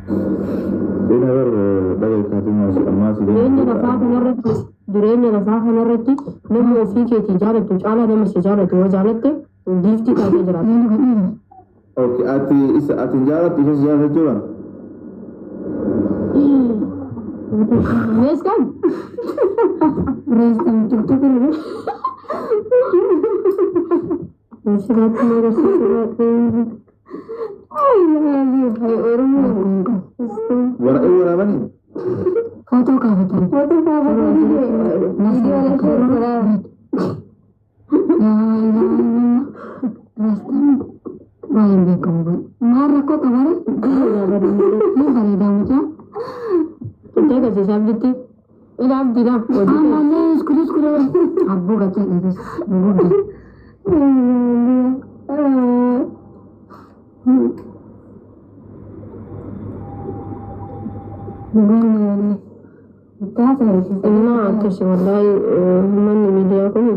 Ina bar dhagaye kaatumaa si ammaa si Jireenya lafaa kanarratti, jireenya lafaa kanarratti nama ofii keetii jaalattu caalaa nama si jaalatu yoo jaalatte giiftii taatee jiraata. Okay, ati isa ati hin jaalattu, isa si jaalata jechuudha. Yes, kam? Reestan TikTok irra. Siraatti agarsiisu. Ay, ay, Oromoo. Wara waraabanii? Footoo kaafatan. Footoo kaafatanii viidiyoo. Reestan baay'een beekamu godhe. Maal rakkoo qabare? Ni bareedaa mucaa. Itti agarsiisa abditti. Ila abdiidha. Ammallee iskuli iskuli abboo gacha dheeres guddaa. Innaa akkasi wallaahi manni miidiyaa kun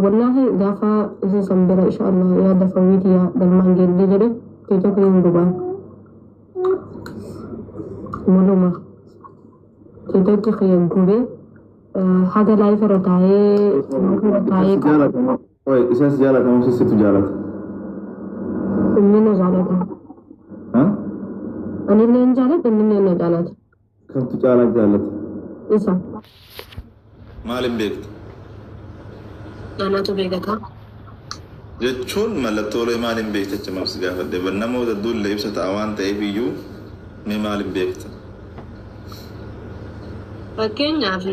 wallaahi gaafa isa san bira insha Allah yaada fawwiitiyaa galmaan geellee jedhe TikTok hin gubaa. Muluma TikTok kiyya gubee haga live irra taa'ee taa'ee. Jaalata moo? Oi, isa si jaalata moo situ jaalata? Inni na jaalata. Ha? Anillee hin jaalladha, innillee na jaalata. Kamtu caalaa jaalata? Isa. Maal hin beektu? Anatu beekata. Jechuun mallattoolee maal hin beekta jechuun si gaafadhe. Namoota duullee ibsa ta'a waan ta'eef iyyuu mee maal hin beekta? Fakkeenyaaf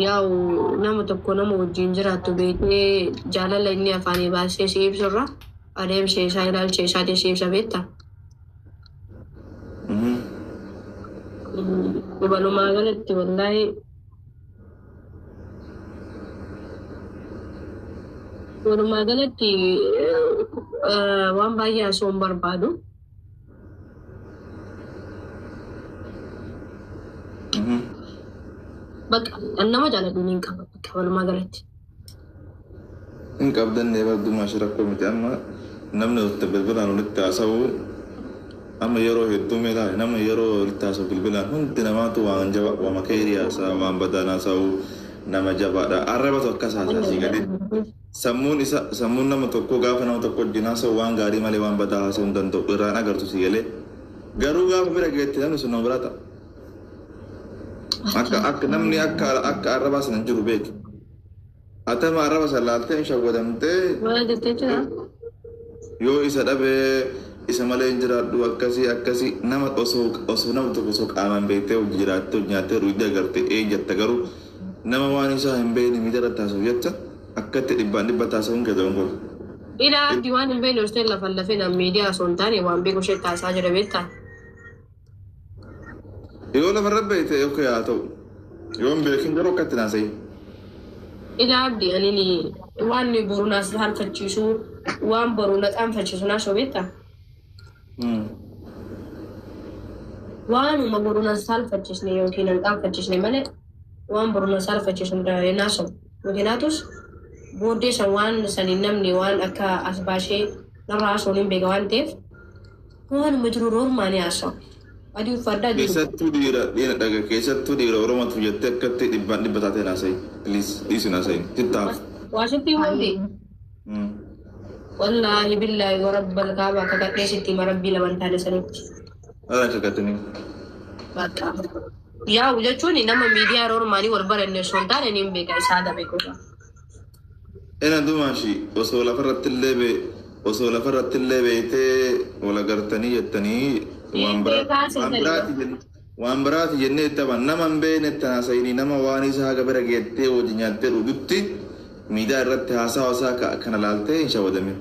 yaa'u nama tokko nama wajjin jiraattu beeknee jaalala inni afaanii baasee si ibsurra adeemsa isaa, ilaalcha isaatiin si ibsa, beektaa? Walumaa galatti wallaahi walumaa galatti waan baay'ee haasa'uu hin barbaadu. Bakka nama jaaladhu ni qaba bakka walumaa galatti. Hin qabdanne bardumaa ishee rakkoo miti. Amma namni walitti bilbilaan walitti haasa'u, amma yeroo hedduu mee ilaali, nama yeroo walitti haasa'u bilbilaan hundi namaatu waan jaba waan keerii haasa'a, waan badaan haasa'u, nama jabaadha, arrabatu akkas haasa'a sii galee. Sammuun isa, sammuun nama tokko gaafa nama tokko wajjin haasa'u waan gaarii malee waan badaa haasa'uu hin danda'u, irraan agartu sii galee. Garuu gaafa bira geette namni sun nama biraa ta'a. Akka namni akka arrabaa sana hin jiru beeki. Atama arraba sana laaltee hin shawwadamtee. Maal jettee jira? Yoo isa dhabee isa malee hin jiraadhu, akkasii akkasii. Nama osoo nama tokko osoo qaamaan beektee hojii jiraattee, hojii nyaattee dhugdee agarte ee jetta, garuu nama waan isaa hin beekne miidhaa irratti haasa'u jecha akkatti dhibbaan dhibba taasisuun kee dogongora. Ila abdi waan hin beekne osoo lafa lafee nam miidiyaa osoo hin taane waan beeku ishee taasaa jira, beektaa? Yoo lafarra beekte okay haa ta'u. Yoo hin beekin garuu akkatti naasa'in. Ila abdi ani waan boru naas harkachiisu, waan boru na qaanfachiisu naasoo, beektaa? Waanuma boru na saalfachiisne yookiin hin qaanfachiisne malee waan boru na saalfachiisu naasoo. Yookiin booddee san waan saniin namni waan akka as baashee narraa haasa'uun hin beeka waan ta'eef waanuma jiru roormaanii haasa'u. Adii uffadhaa jiru. Keessattuu dhiira dhiira dhaga, keessattuu dhiira Oromootu jettee akkatti dhibbaan dhibba taatee naasa'in. Please, dhiisi naasa'in. Sittaaf. Waasitti wanti wallaahi billaahi warabbal kaaba akka kadhee sitti hima rabbii laman taane sanitti. Ala kakatanii. Bakka. Yaa'u jechuun nama miidiyaa roormaanii wal baranne osoo hin taane ni beeka isaa dabe qofa. Ena dumaashi osoo lafarratti illee beektee wal agartanii jettanii waan biraati jennee itti haban, nama hin beekne itti haasa'inii, nama waan isaa haga bira geettee wajji nyaattee dhugutti miidiyaa irratti haasawa isaa kana laaltee hin shawwadamin.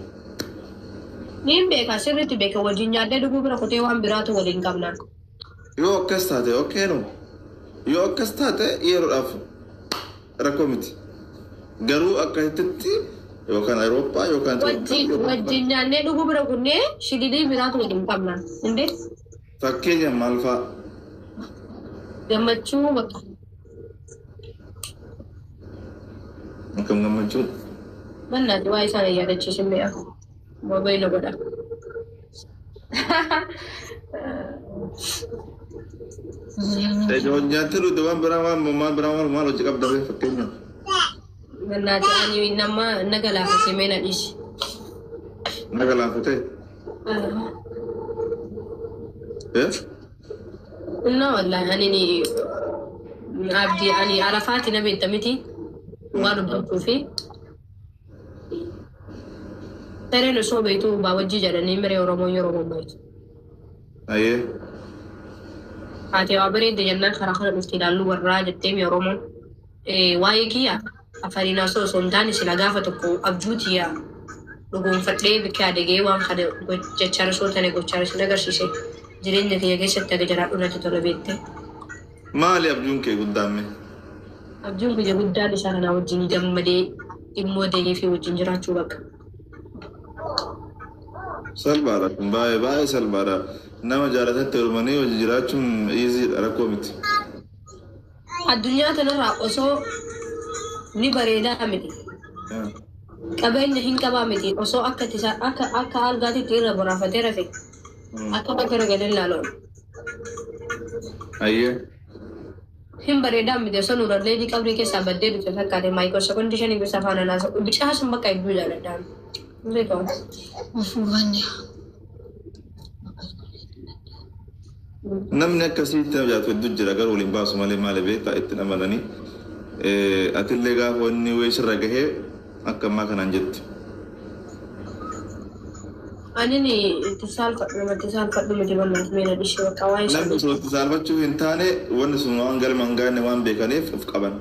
Niin beeka, sirriitti beeka, wajjin nyaadhee dhuguu bira kutee waan biraatu waliin qabna. Yoo akkas taate okay no. Yoo akkas taate yeroodhaaf rakkoo miti. Garuu akkasitti yookaan Awurooppaa yookaan Wajjin nyaannee dhuguu bira kunnee shigidii biraatu waliin qabna. Indee Fakkeenya maal fa'a? Gammachuu bakka. Akkam gammachuu? Mannaati waa isaan yaadachiisin beeku. Moobayila godha. Nyaatni nuti waan biraa waan maal biraa maal maal hojii qabda bee fakkeenyaaf. Gannaati ani nama na galaafate mee na dhiisi. Na galaafatee? Inna wallahi ani ni abdii ani arafaati na beekta miti waan dubbachuu fi sareen osoo beektu baa wajjii jedhanii miree Oromoo yeroo bobba'etu. Ayyee. Haati waa bareedde jennaan karaa kana dhufte ilaallu warraa jettee mi Oromoon. Waa'ee kiyya afariin osoo osoo hin taane sila gaafa tokko abjuu tiyya dhugoonfadhee bikka adegee waan kana jechaa osoo tane gochaa sin agarsiise jireenya kiyya keessatti aga jiraadhu natti tola beekte. Maali abjuun kee guddaan mee? Abjuun kiyya guddaan isaa kanaa wajjin gammadee dhimmoo deegee fi wajjin jiraachuu bakka. Salphaadha kun baay'ee baay'ee salphaadha. Nama jaalatatti heerumanii hojii jiraachuun easyidha rakkoo miti. Addunyaa kanarraa osoo ni bareedaa miti. Qabeenya hin qabaa miti osoo akka akka akka algaatitti irra boraafatee rafe akka bakka ragalee ilaalu. Ayyee. Hin bareedaa miti osoo nurallee ni qabrii keessaa baddee dhufte fakkaate maayikoo sekondii shanii gosa afaan anaasa bicaa sun bakka hedduu jaaladhaan. Beekamu. Namni akkasiitti nama jaallatu hedduu jira garuu waliin baasu malee maali beektaa itti amananii. Atillee gaafa wanni wayii sirra gahee akka ammaa kanaan jetti. Ani ni itti saalfadhu namatti saalfadhu miti bannaaf meena dhishee bakka waa'ee Namni osoo itti saalfachuu hin taane wanni sun waan galma hin gaanne waan beekaniif of qaban.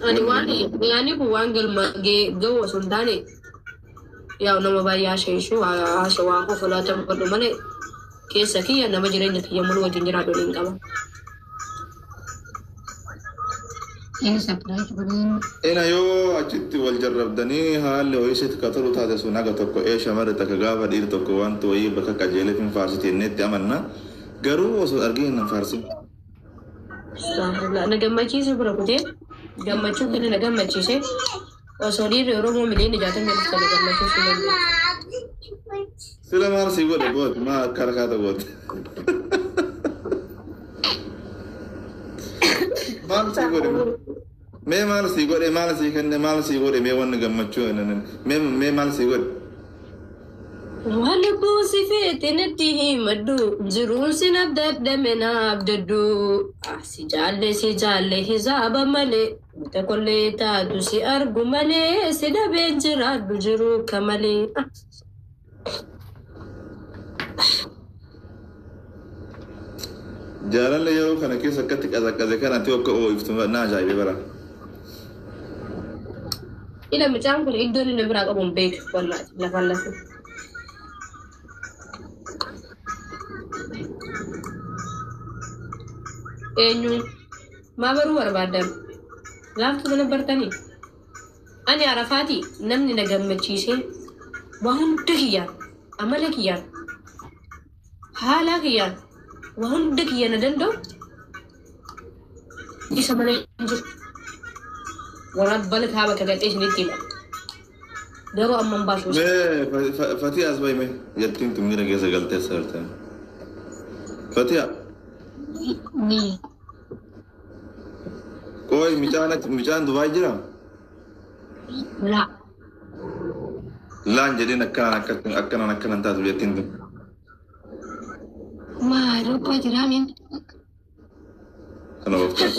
Ani waan yaani kun waan galma ga'u osoo hin taane yaa nama baay'ee haasa'ishu haasawaa kofolaa godhu malee keessa kiyya nama jireenya kiyya mulu wajjin jiraadhu hin qaba. Ina yoo achitti wal jarrabdanii haalli wayii sitti ka tolu taate sun haga tokko ee shamarri takka gaafa dhiirri tokko wanti wayii bakka qajeeleef hin faarsiti jenneetti amanna. Garuu osoo argin hin faarsin. Na gammachiisu bira kutee gammachuu kana na gammachiise osoo dhiirri Oromoo miliyoona 60 na gammachiisuu danda'u. Sila maal sii godhe gooti maa akka harkaata goote. Maal sii godhe mee maal sii godhe maal sii kenne maal sii godhe mee wanni gammachuu mee mee maal sii godhe. Waan lubbuu si feete natti himadhu jiruun sin abdadhame na abdadhu si jaalle hisaaba malee wanta kollee taatu si argu malee si dhabeen jiraadhu jiruu ka malee. Jaalalli yeroo kana keessa akkatti qazaqqaze kanatti akka oo'iftu na ajaa'ibee bara. Ila mucaan kun iddoon inni biraa qabu hin beeku wallahi lafaan lafa. Eenyuun maa baruu barbaaddan? Laaftu mana bartanii? Ani Arafaati namni na gammachiisee waa hunda kiyyaan amala kiyyaan haala kiyyaan waa hunda kiyya na danda'u isa malee hin jiru. Warra kaaba kagadhee isinitti hima. Garuu amma hin baasu. Mee Fatii as bahi mee jettiin tun miira keessa galtee sarteen. Fatiha Ni. Qoy mucaan mucaan Dubaay jiraa? La. Laan jedheen akkanaan akkanaan akkanaan taatu jettiin tun. Ma Awurooppaa jiraa min? Kana waqtii.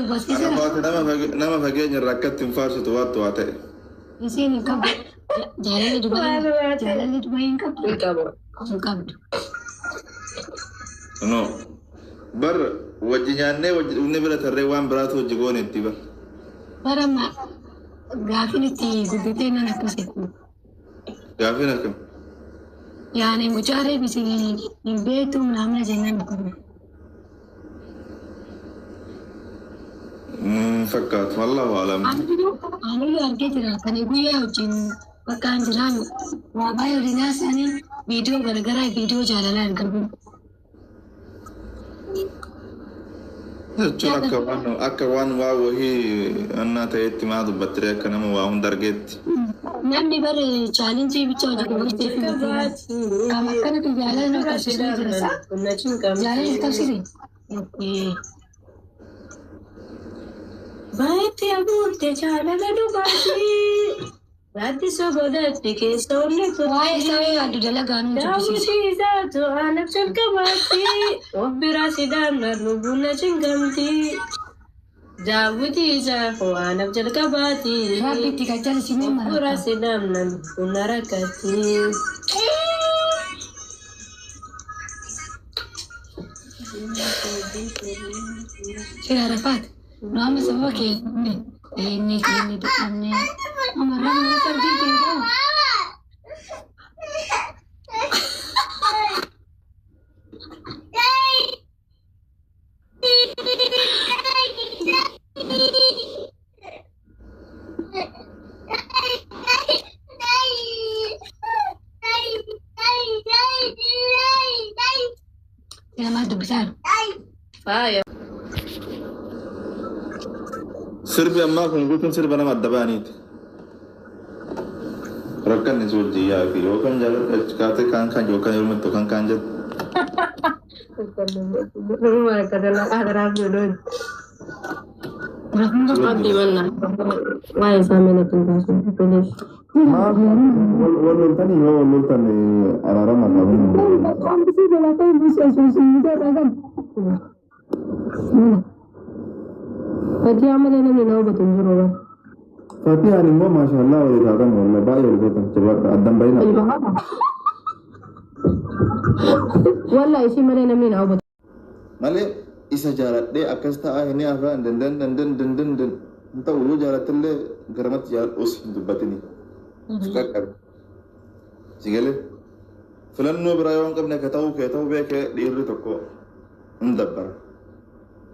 Barsiisa. Arafaati nama fageenya irraa akkatti hin faarsitu waattu waa ta'e. Isiin hin qabdu. Jaalalli Dubaay jaalalli Dubaay hin qabdu. Hin qabu. Hin qabdu. No. Bar wajji nyaannee wajji dhugnee bira tarree waan biraatu hojii goone itti bar. Bara amma gaafin itti guddatee nan akkasitti. Gaafiin akkam. Yaani mucaa reebisi hin beektu namna jennaan akkasuma. Fakkaatu wallahu alam. Aniyyuu argee jira kan guyyaa wajjin bakka an jiraan waa baay'ee waliin haasa'anii viidiyoo garagaraa viidiyoo jaalalaa argamu. Jechuun akka waan waa wahii annaa ta'etti maa dubbattire akka nama waa hunda argeetti. Namni bare challenge bicha hojii dabartee fi qaama akkanatti jaalala nama qabsiisuu jira sa. Jaalala qabsiise. Baay'ee haguugde jaalala dhugaatii. Raatti sogodatti keessa onnee Waa'ee isaa yoo yaaddu dalagaa nu jibbisiisa. Daawwitii isaatu anaaf jalqabaatti. Of biraa si dhaabna lubbuun na cinqamti. Daawwitii isaatu anaaf jalqabaatti. Rabbi itti qachala sinee Of biraa marata. si dhaabna lubbuun na rakkatti. Sira Arafaat. Nu amma sababa keenya inni keenya dadhabnee amma rabbi nu qabdii keenya qabu. Sira maal dubbisaa jiru? Faaya. Sirbi ammaa kun guutuun sirba nama adda ba'aniiti. Rakkanni si wajjin yaa'u yookaan jaalladha kaatee kaan kaan yookaan yeroo kan kaan jettu. Abdii mannaa. Waa'ee isaa mana hin kaasu. Please. Maaf wal loltanii yoo wal loltan araarama qabu. Qambisii jalaa buusee suusii irraa kan. Fakkii malee namni na hubatu hin jiru. Fatiyaan immoo maashaallah walii taatan walla baay'ee walii taatan jabaadha addan bayina. Walla ishii malee namni na hubatu. Malee isa jaaladhee akkas ta'a hin afaan dandan dandan dandan dan hin ta'u yoo jaalattillee garamatti jaaladhuus hin dubbatini. Qaqqabe. Si galee filannoo biraa yoo hin qabne akka ta'uu kee ta'uu beekee dhiirri tokko hin dabbara.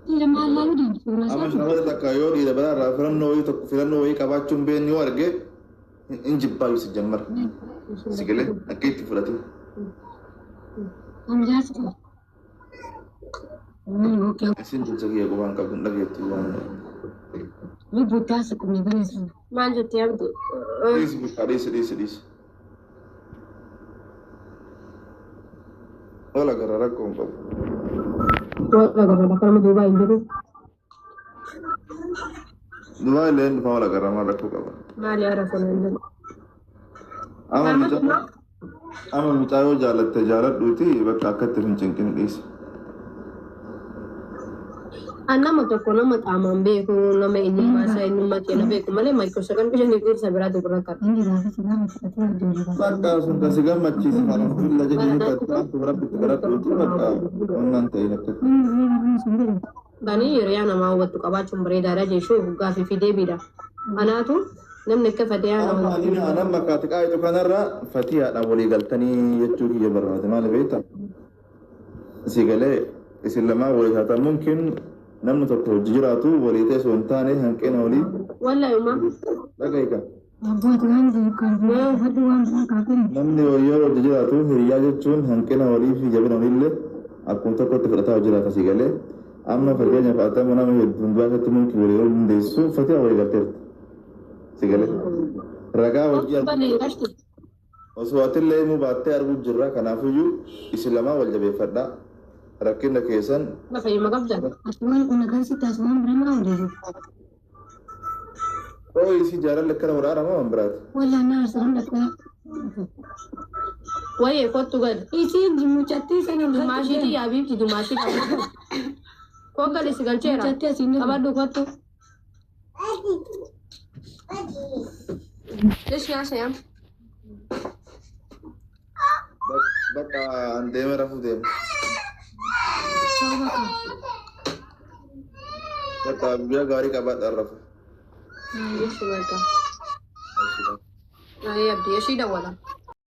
Dhiira maal laaluu deemtu suuraa Amma isaa? shamarri takka yoo dhiira biraa irraa filannoo wayii tokko filannoo wayii qabaachuu hin beekne yoo arge hin jibbaayu si jammara. Si galee akka itti fudhate. Kan jaarsi qabu. Okay. Isin jecha kiyya qofaan qabdu hin dhageettu waan. Lubbuu taasisa qubni bareessa. Maal jettee abdi? Dhiisi bikkaa dhiisi dhiisi dhiisi. Ola gara rakkoo hin qabu. Walla gara bakka nama duubaa hin jiru. Duraa illee dhufa ola gara maal rakkoo qaba. Maali haara sana hin jiru. Amma mucaa yoo jaalatte jaaladhuuti bakka akkatti hin cinqin dhiisi. An nama tokko nama qaamaan beeku nama eenyummaa isaa eenyummaa keenya beeku malee microsecond shanii dhiirsa biraatu bira qaba. Inni gaafa silaa fudhatee abdii Bakka sun kan si gammachiise alhamdulillah jedhanii bakka rabbitti kadhadhuuti bakka onnaan ta'in akkatti. Banii hiriyaa namaa hubattu qabaachuun bareedaadha jechuun gaaffii fi deebiidha. Kanaatu namni akka fatiyaa nama Amma ani anan makkaati qaayitu kanarra fatiyaadhaan walii galtanii jechuu kiyya barbaade maali beektaa? Si galee isin lamaan walii taatan mumkin namni tokko hojii jiraatu walii ta'e osoo hin taane hanqina walii Wallahi uma dhaga'iga. Abbooti waan fadhu waan biraa kaafin. Namni yoo hojii jiraatu hiriyaa jechuun hanqina walii fi jabina waliillee akkuma tokkotti fudhataa jiraata si galee. Amma fakkeenyaaf atama nama hedduun baasatti mumkin walii galuu dandeessu fatiyaa walii galteerti. Si galee. Ragaa hojii osoo atillee himuu baattee arguu jirra kanaafiyyuu isin lamaan wal jabeeffadhaa rakkina keessan fayyuma qabda. Asumaan kun agarsiisti asumaan bira maa odeessu. Oo isii jaalalli akkana waraana moo waan biraati? Wallaan na arsaran dhaqaa. Wayyee kottu gad. Isiin mucattii sana Dumaashiitii yaabiibti dumaashii qabadhu. Koo gali si galcheera. Mucattii asiin Qabadhu kottu. Ishi haasa'am. Bakka an deeme rafuu deema. Sababa Bakka guyyaa gaarii qabaadhaan rafu. Ishi bakka. Ayee abdii ishii dawwala.